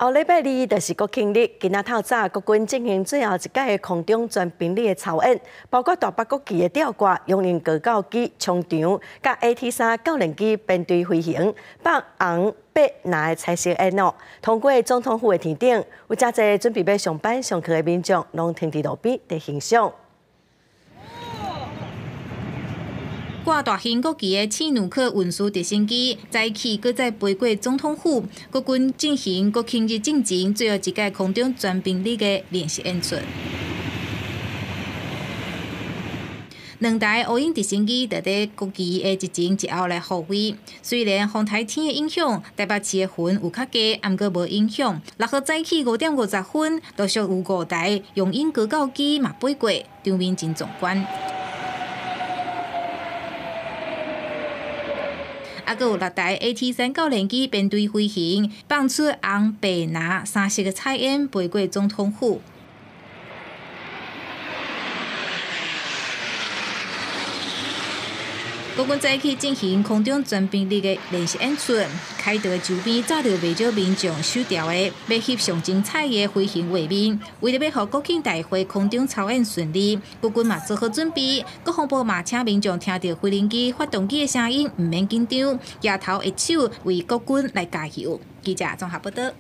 後禮拜二就是國慶日，今仔透早國軍進行最後一擺的空中全兵力的操演，包括大北國旗的吊掛、雄鷹高教機衝場、佮 AT-3教練機編隊飛行，放紅、白、藍的彩色煙哦。通過總統府的天頂，有誠濟準備欲上班上課的民眾，攏停佇路邊佇欣賞。掛大型國旗的契努克運輸直升機，早起閣再飛過總統府，國軍進行國慶日進前最後一擺空中全兵力的練習演出。兩台烏鷹直升機佇咧國旗的一前一後來護飛。雖然風颱天的影響，台北市的雲有較低，毋過無影響。6號早起5點50分，陸續有五台雄鷹高教機嘛飛過，場面真壯觀。猶閣有六台 AT-3教練機編隊飛行，放出紅、白、藍三色的彩煙，飛過總統府。國軍早起進行空中全兵力的練習演出，凱道周邊載著袂少民眾手提的欲翕上精彩的飛行畫面。為著欲予國慶大會空中操演順利，國軍嘛做好準備。國防部嘛請民眾聽著飛行機發動機的聲音，毋免緊張，舉頭揮手為國軍來加油。記者綜合報導。